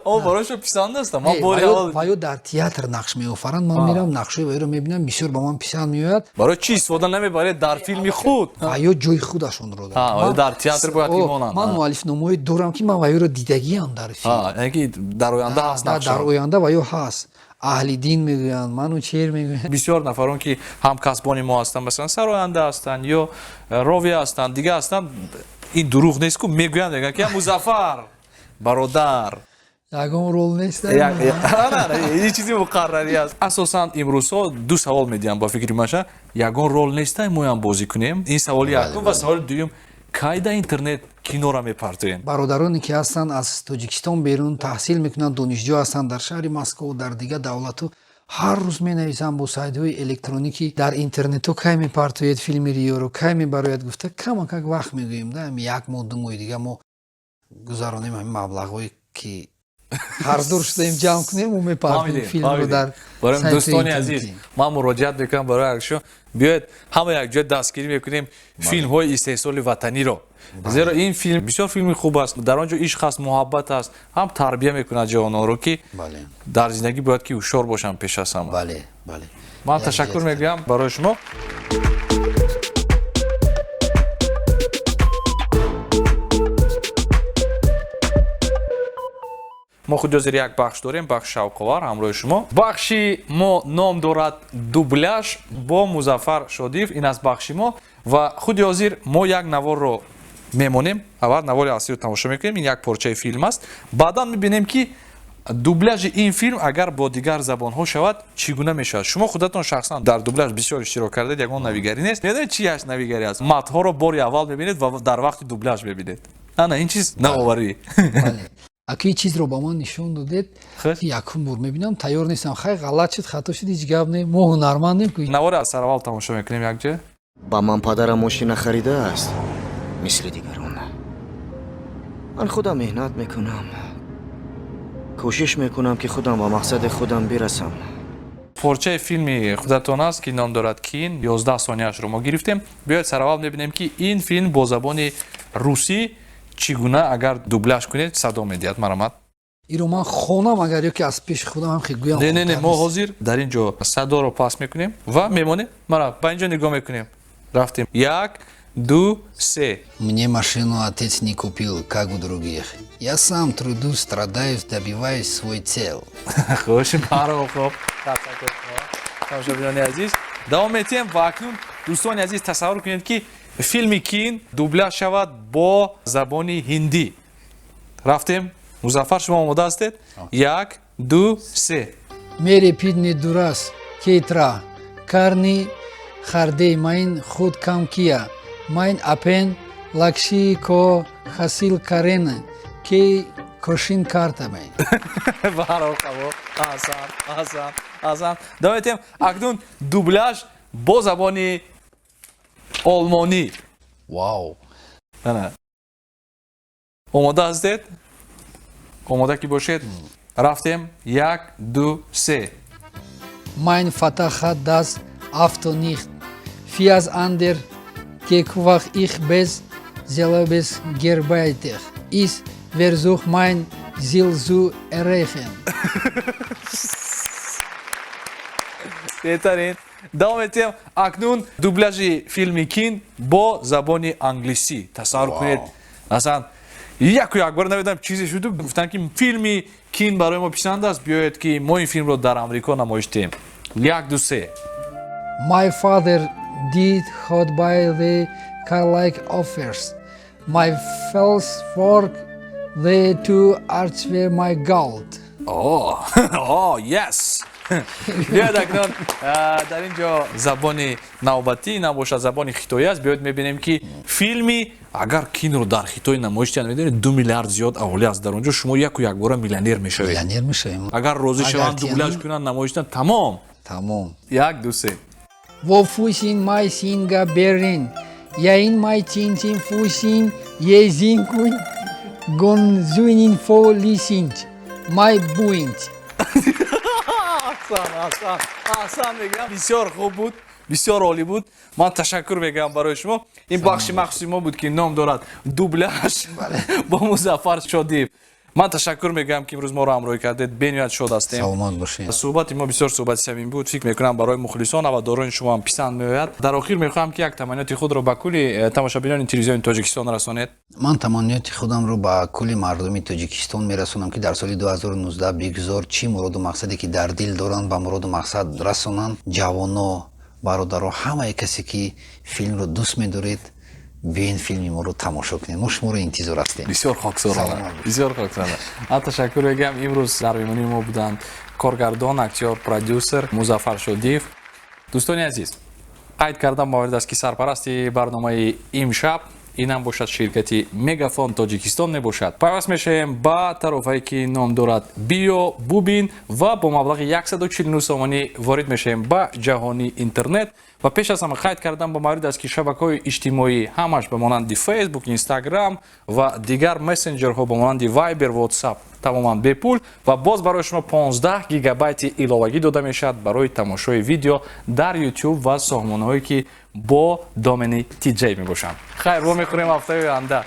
О, барои шумо писанд аст? Ваё дар театр нақш меофаранд, ман меравам, нақшҳои вайро мебинам, бисёр ба ман писанд меояд. Барои чӣ истифода намебаред дар филми худ? Ваё ҷои худашонро доранд. Дар театр бояд ки монанд. Ман муаллифномаҳое дорам, ки ман вайёро дидагиам дар филм. Яъне ки дар оянда ҳаст нақш? Дар оянда ваё ҳаст. Аҳли дин мегӯянд, ману чер мегӯянд. Бисёр нафарон, ки ҳамкасбони мо ҳастанд, масалан сароянда ҳастанд ё ровия ҳастанд, дига ҳастанд, ин дурӯғ нест ку, мегӯянд, мегӯянд ки Музаффар бародар, ягон рол нест. Ин чизи муқаррарӣ аст. Асосан имрӯзҳо ду савол медиҳам, ба фикри маша: ягон рол нестай, моям бозӣ кунем? Ин саволи якум. Ва саволи дуюм: кай да интернет киноро мепартоем? Бародароне, ки ҳастанд аз Тоҷикистон берун таҳсил мекунанд, донишҷӯ ҳастанд дар шаҳри Москов, дар дигар давлатҳо, ҳар рӯз менависанд бо сайтҳои электроникӣ дар интернетҳо, кай мепартоед филми Риёро, кай мебарояд гуфта. Камакак вақт мегӯем, да, як моҳ, 2 моҳи дига мо гузаронем, ҳамин маблағҳое, ки қарздор шудаем, ҷамъ кунем ва мепартоем филмро дар. Дӯстони азиз, ман муроҷиат мекунам барои шумо, биёед ҳама якҷоя дастгирӣ мекунем филмҳои истеҳсоли ватаниро, зеро ин филм бисёр филми хуб аст. Дар он ҷо ишқ аст, муҳаббат аст, ҳам тарбия мекунад ҷавононро, ки дар зиндагӣ бояд ки ҳушёр бошанд пеш аз ҳама. Ман ташаккур мегӯям барои шумо. Мо худи ҳозир як бахш дорем, бахши шавқовар ҳамроҳи шумо. Бахши мо ном дорад дубляж бо Музаффар Шодиев. Ин аст бахши мо ва худи ҳозир мо як наворро мемонем. Аввал навори аслиро тамошо мекунем, ин як порчаи филм аст. Баъдан мебинем, ки дубляжи ин филм агар бо дигар забонҳо шавад, чӣ гуна мешавад. Шумо худатон шахсан дар дубляж бисёр иштирок кардед, ягон навигарӣ нест. Медонед, чи аст навигарӣ аст? Матнҳоро бори аввал мебинед ва дар вақти дубляж мебинед. Ана ин чиз навоварӣ. Аки чизро ба ман нишон додед, якум бор мебинам, тайёр нестам. Хай, ғалат шуд, хато шуд, ҳеҷ гап не, мо ҳунармандем. Навори аз сараввал тамошо мекунем якҷо. Ба ман падарам мошина харидааст, мисли дигарон. Ман худам меҳнат мекунам, кӯшиш мекунам, ки худам ба мақсади худам бирасам. Порчаи филми худатон аст, ки ном дорад «Кин». 11 сонияшро мо гирифтем. Биёед, сараввал мебинем, ки ин филм бо забони русӣ чӣ гуна, агар дубляж кунед, садо медиҳад. Маромад. Иро ман хонам агар ё ки аз пеши худам ҳам гӯям? Не, не, не, мо ҳозир дар ин ҷо садоро пас мекунем ва мемонем. Мара, ба ин ҷо нигоҳ мекунем. Рафтем: як, ду, се. Мне машину отец не купил, как у других. Я сам труду страдаюсь, добиваюсь свой цел. Хуш, баро. Хуб, тамошобинони азиз, давом метиҳем. Ва акнун, дӯстони азиз, тасаввур кунед, ки филми «Кин» дубляж шавад бо забони ҳиндӣ. Рафтем. Музаффар, шумо омода ҳастед? Як, ду, се. Мере пидни дурас кетра карни харде майн худ кам кия майн апен лакши ко хасил карен ке кошин карта майн. Барор, қабул. Аҳсан, аҳсан, аҳсан. Давом метиҳем. Акнун дубляж бо забони олмонӣ. Вау! Ана, омода ҳастед? Омода ки бошед, рафтем: як, ду, се. Mein Vater hat das Auto nicht für andere gekauft, ich без selbst gearbeitet. Ich versuche, mein Ziel zu erreichen. Беҳтарин. Давом метиҳем. Акнун дубляжи филми «Кин» бо забони англисӣ. Тасаввур кунед, масалан, яку якбора намедонам чизе шуду, гуфтанд, ки филми «Кин» барои мо писанд аст, биёед, ки мо ин филмро дар Амрико намоиш диҳем. Як, ду, се. My father did hot by the car like offers. My first work the to achieve my goal. Oh, yes. Биёед, акнун дар ин ҷо забони навбатӣ набошад, забони хитоӣ аст. Биёед, мебинем, ки филми агар «Кинро» дар Хитой намоиш диҳанд, медонед, 2 миллиард зиёд аҳолӣ аст дар он ҷо, шумо яку якбора миллионер мешавед. Миллионер мешавем. Агар розӣ Агар шаванд, тиям- дубляж кунанд, намоиш диҳанд, тамом. Тамом. Як, ду, се. Во фусин май синга берин. Яин май тин тин фусин езин кун гонзуинин фо лисинт. Май буинт. Аҳсан, аҳсан, аҳсан мегӯям. Бисёр хуб буд, бисёр олӣ буд. Ман ташаккур мегӯям барои шумо. Ин бахши махсуси мо буд, ки ном дорад «Дубляж» бо Музаффар Шодиев. Ман ташаккур мегӯям, ки имрӯз моро ҳамроҳӣ кардед. Бениҳоят шод ҳастем. Саломат бошед. Суҳбати мо бисёр суҳбати самимӣ буд. Фикр мекунам, барои мухлисон, ҳавадорони шумо ҳам писанд меояд. Дар охир мехоҳам, ки як таманниёти худро ба кулли тамошобинони телевизиони Тоҷикистон расонед. Ман таманниёти худамро ба кулли мардуми Тоҷикистон мерасонам, ки дар соли 2019 бигзор чӣ муроду мақсаде ки дар дил доранд, ба муроду мақсад расонанд. Ҷавоно, бародаро, ҳамаи касе ки филмро дӯст медоред, биёен, филми моро тамошо кунед. Мо шуморо интизор ҳастем. Бисёр хоксорона. Саломат бошед. Бисёр хоксорона. Ман ташаккур мегӯям. Имрӯз дар меҳмонии мо буданд коргардон, актёр, продюсер Музаффар Шодиев. Дӯстони азиз, қайд кардам маврид аст, ки сарпарасти барномаи имшаб инам бошад ширкати Мегафон Тоҷикистон мебошад. Пайваст мешавем ба тарофае, ки ном дорад «Биё бубин», ва бо маблағи 149 сомонӣ ворид мешавем ба ҷаҳони интернет. Ва пеш аз ҳама қайд кардам ба маврид аст, ки шабакаҳои иҷтимоӣ ҳамаш ба монанди Фейсбук, Инстаграм ва дигар мессенҷерҳо ба монанди Вайбер, Ватсап тамоман бепул ва боз барои шумо 15 гигабайти иловагӣ дода мешавад барои тамошои видео дар YouTube ва сомонаҳое, ки бо домени TJ мебошанд. Хайр, вомехӯрем ҳафтаи оянда.